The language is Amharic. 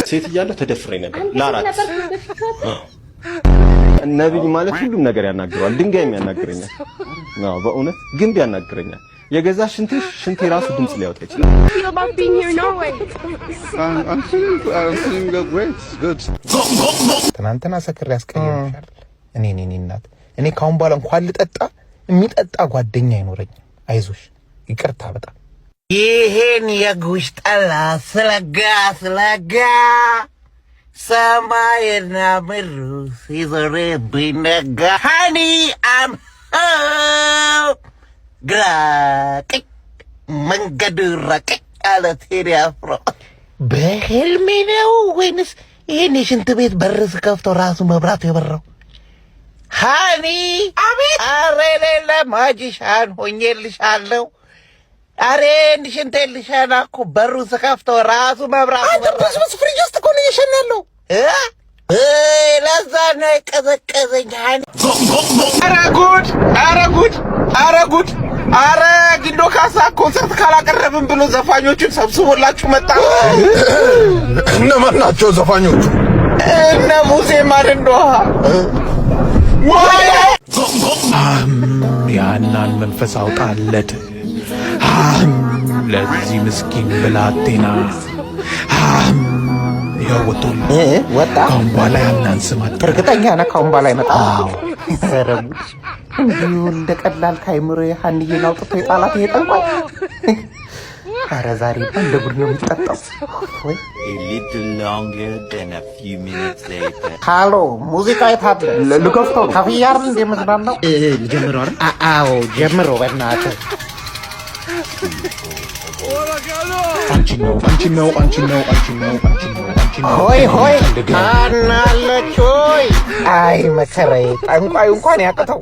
ሴት እያለሁ ተደፍሬ ነበር ለአራት። ነብይ ማለት ሁሉም ነገር ያናግረዋል። ድንጋይም ያናግረኛል። አዎ፣ በእውነት ግንብ ያናግረኛል። የገዛ ሽንቴ ሽንቴ ራሱ ድምጽ ሊያወጣ ይችላል። Feel about being here in Norway? I'm feeling great, good. ትናንትና ሰክሬ ያስቀየምሻል። እኔ እናት፣ እኔ ካሁን በኋላ እንኳን ልጠጣ የሚጠጣ ጓደኛ አይኖረኝም። አይዞሽ፣ ይቅርታ በጣም። ይህን የጉሽ ጠላ ስለጋ ስለጋ ሰማይና ምድሩ ሲዞርብኝ ነጋ። Honey, I'm home። ግራ ቀኝ መንገዱ ረቀቅ አለ ቴዲ አፍሮ። በህልሜ ነው ወይንስ ይህን የሽንት ቤት በር ስከፍተው ራሱ መብራቱ የበራው? Honey፣ አቤት። አሬ ሌለ magician ሆኜልሻለሁ። አሬ ሽንቴ ልሸና እኮ በሩ ስከፍተው ራሱ መብራቱ አንተ በስበስ ፍሪጅ ውስጥ እኮ ነው እየሸና ያለው። እ ለዛ ነው የቀዘቀዘኝ። Honey። ኧረ ጉድ! ኧረ ጉድ! ኧረ ጉድ! ኧረ ጊንዶ ካሳ ኮንሰርት ካላቀረብን ብሎ ዘፋኞቹን ሰብስቦላችሁ መጣ። እነማን ናቸው ዘፋኞቹ? እነ ሙሴ ማንንዶሃ። ያናን መንፈስ አውጣለት ለዚህ ምስኪን ብላቴና። ይኸው ወጥቶልህ ወጣ። ካሁን በኋላ ያናን ስም አትጥራ። እርግጠኛ ነህ ካሁን በኋላ አይመጣም? ኧረ ጉድ! እንዲሁ እንደ ቀላል ከአይምሮ ሀንዬን አውጥቶ የጣላት ይሄ ጠንቋይ። ኧረ ዛሬ እንደ ጉድ ነው የሚጠጣው። ወይ A little longer than a few minutes later. ሃሎ፣ ሙዚቃ የታለ? ልከፍተው ነው። ከፍዬ አይደል እንደ የምዝናናው? ልጀምረው አይደል? አዎ ጀምሮ በእናትህ። አንቺን ነው፣ አንቺን ነው፣ አንቺን ነው፣ አንቺን ነው፣ አንቺን ነው፣ አንቺን ነው። ሆይ ሆይ፣ ታናለች ሆይ። አይ መከረዬ፣ ጠንቋዩ እንኳን ያቅተው።